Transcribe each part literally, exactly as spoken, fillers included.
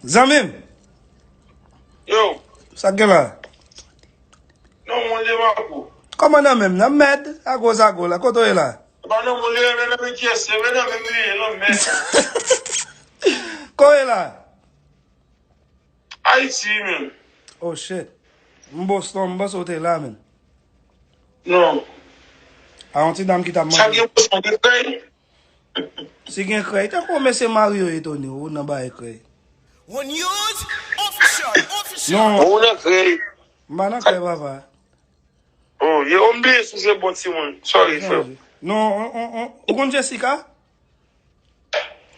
Zanmi m! Yo! Sa k gen la? Non, mwen, li pa pou. Kòman nan menm nan mèd? Agozago la, kote w ye la? Ba non, mwen, li renmen nan men kyès, li renmen nan men li, non, men. Kote w ye la? Ayiti, menm. Oh, shit. M Boston, m panse w te la, menm. Non. A yon ti dam ki t ap mande. Sa gen Boston, gen krèy? Si gen krèy, tankou mesye Mario e Tony, ou nan bagay krèy. One News Official, Official. Non. Ou nan krèy. M pa nan krèy, papa. Oh, yo, m bliye si se bon timoun. Sorry, frè. Non, on, on, on, ou konn Jessica?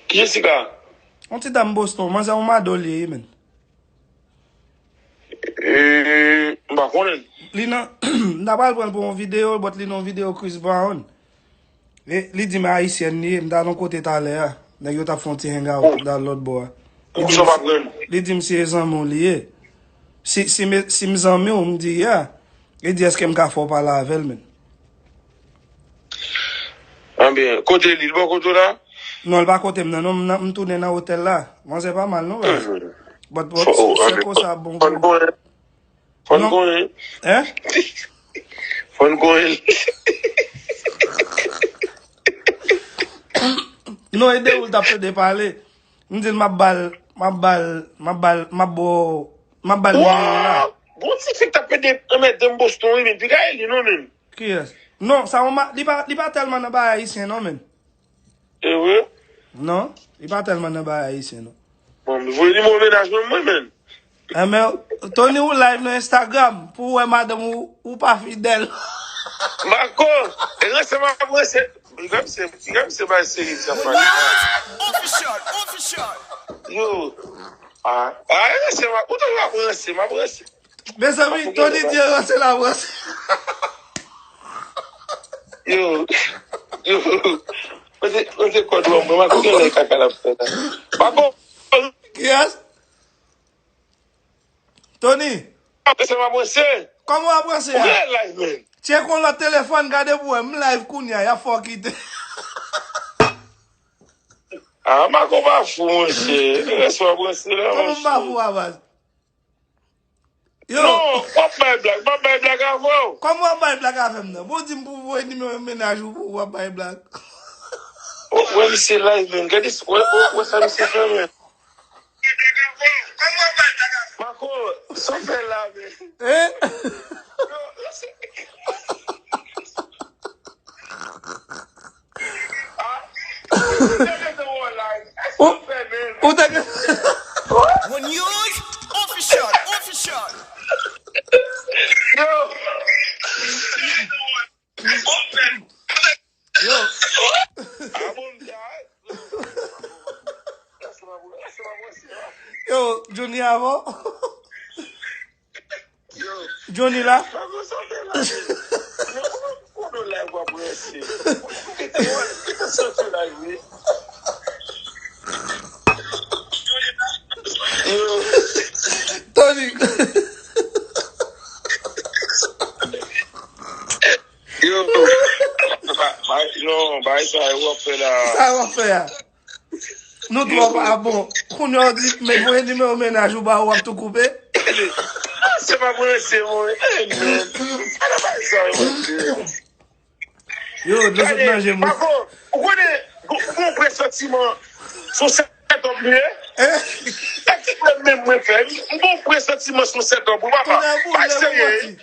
Ki Jessica? On ti dam Boston, manzè on mado li ye, menm. Eh, m pa konnen. Li nan, m ta pral pran l pou yon videyo, but li nan yon videyo Chris Brown. Li, li di m ayisyèn li ye, m t al yon kote talè a. Nèg yo t ap fè yon ti hangout nan lòt bò a. Li di m, li di m si e zanmi w li ye. Si, si, me- si m zanmi w, m di, yeah. Li di, èske m ka fè w pale avè l, menm? Anben, kote li? Li bò kote w la? Non, li pa kote m nan, non, m nan- m tounen nan otèl la. Manzè pa mal, non, baz. But, but, se konsa, bon. Fòn konnen. Fòn konnen. Hein? Fòn konnen. Non, e de ou l t ap tande pale. M di l m ap ba l, m ap ba l, m ap ba l, m ap ba w, m ap ba l nimewo w la. Wow! Gon ti fi k t ap pede anmède m Boston, wi, men piga e li non, menm. Kiyès? Non, sa yon ma- li pa, li pa tèlman nan bagay ayisyen, non, menm. E vre? Non, li pa tèlman nan bagay ayisyen, non. Bon, m voye nimewo mennaj mwen, mwen, menm. Enben, Tony, ou live nan Instagram pou w wè madanm ou, ou pa fidèl. Marco, e ranse m ap ranse. Piga m se, piga m se bay seri ti ap pale. Yo, a, a, e ranse m ap, ou toujou ap ranse, m ap ranse. Mezanmi, Tony di ranse l ap ranse. Yo, yo, kote, kote kòd ou an, mwen, Marco, gen lè kaka l ap fè la. Marco! Kiyès? Tony. Ap ranse, m ap ranse. Kòman w ap ranse a? Ou gen live, men. Tcheke yon lòt telefòn, gade pou wè, m live kounye a, y ap fè w kite. Ah, Marco pa fou, monchè. Ranse w ap ranse la, monchè. Kòman m pa fou a, baz? Yo. Non, w ap bay blag, m ap bay blag avè w. Kòman w ap bay blag avè m nan? Bon, di m pou voye nimewo mennaj ou pou w ap bay blag. Oh, wè misye live, men. Gade, wè, wè, wè sa misye fè, men. Marco, sa w fè la, men. Eh? Yo, yo, se- Ou, ou te gen. One News Official, Official. Yo. Yo. Yo, Johnny avan. Johnny la. Tony. Yo, ba- ba- non, bagay sa yo w ap fè la. Sa w ap fè a? Nou twò pa bon. Kounye a w di, men voye nimewo mennaj ou ba ou, w ap tou koupe. Se pa branche, mwen. Eh, men. Ala bagay sa yo, mwen. Yo, dlo sot nan je m wi. Pako, ou konnen, gon gon presantiman, se yon sètòp li ye. Eh? E ki pwoblèm menm mwen fè? M gon presantiman se yon sètòp, wi, papa. Pa serye.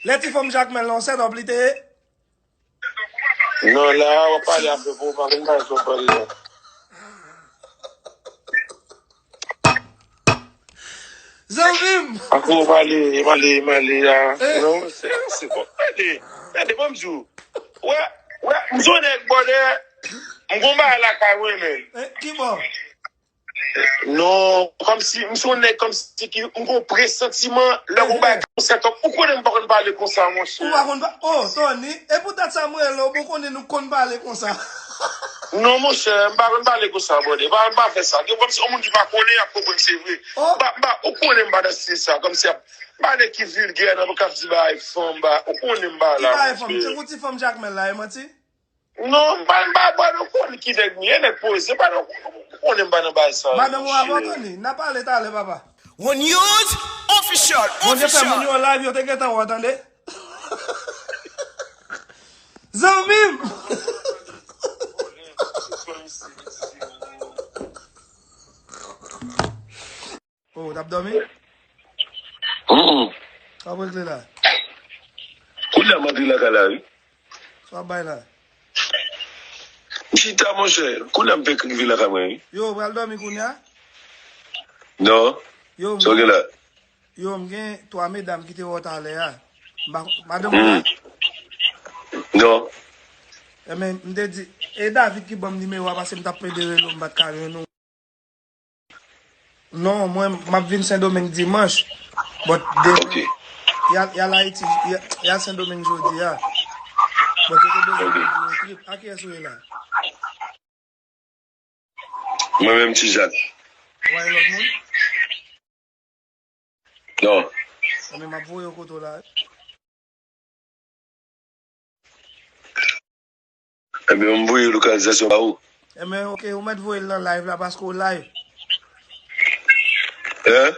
Lè ti fanm Jakmèl la, yon sètòp li te ye? Non, la, w ap pale afè pou w pa konn bagay sa w pale la. Zanmi m! Afè w pale, pale, pale la. Eh? Non, se, se bon. Gade, gade, ban m di w. Wè, wè, m se yon nèg bòdè, m gon bagay lakay mwen, men. Eh, ki bò? Non, kòmsi, m se yon nèg kòmsi ki, m gon presantiman, lè gon bagay, yon sètòp, ou konnen m pa konn pale konsa, monchè. Ou pa konn pa-, oh, Tony, e poutèt sa m rele w, bon, konnen nou konn pale konsa. Non, monchè, m pa konn pale konsa, brother. M pa, m pa fè sa. Gen kòmsi yon moun ki pa konnen, y ap konprann se vre. Oh. M pa, m pa, ou konnen m pa nan stil sa, kòmsi y ap, m pa nèg ki vilgè, nan, k ap di bagay fanm, ba, ou konnen m pa la, monchè. Ki bagay fanm? Se pou ti fanm Jakmèl la, e manti? Non, m pa, m pa, m pa nan konn ki nèg m ye, nèg poze, m pa nan, ou konnen m pa nan bagay sa yo, monchè. Madanm ou avè w, Tony? N a pale talè, papa. One News Official, Bondye fè moun yo live, yo te gentan wè w, tande. Zanmi m! Oh, w t ap dòmi? Mm. Sa w ap regle la? Kounye a m antre lakay la, wi. Sa w ap bay la? M chita, monchè. Kounye a m fèk rive lakay mwen, wi. Yo, w pral dòmi kounye a? Non. Yo, sa w gen la? Yo, m gen twa medam ki te wè w talè a. M pa, madanm ou la? Non. Enben, m te di, e David ki ban m nimewo a, paske m t ap pede rele w, m pa t ka jwenn ou. Non, mwen, m ap vin Sendomeng dimanch. But demen, y al, y al Ayiti, y al, y al Sendomeng jodi a. But yo te bezwen pou yon trip. A kiyès ou ye la? Mwen menm, Ti Jak. Ou pa gen lòt moun? Non. Enben, m ap voye yo kote w la. Enben, m voye lokalizasyon ba ou. Enben, oke, ou mèt voye l nan live la paske w live. Hein?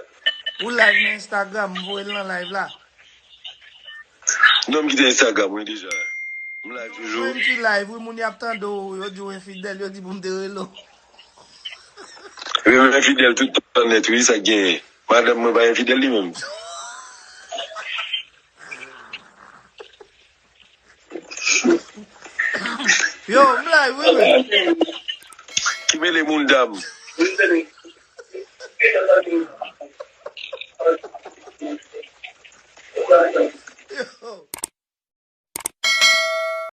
Ou live nan Instagram, m voye l nan live la. Non, m kite Instagram, wi, deja. M live toujou. Mwen ki live, wi, moun y ap tande w, yo di w enfidèl, yo di pou m te rele w. Wi, m enfidèl tout tan nèt, wi, sa k genyen. Madanm mwen pa enfidèl li menm. Yo, m live, wi, wi. Ki mele moun dam.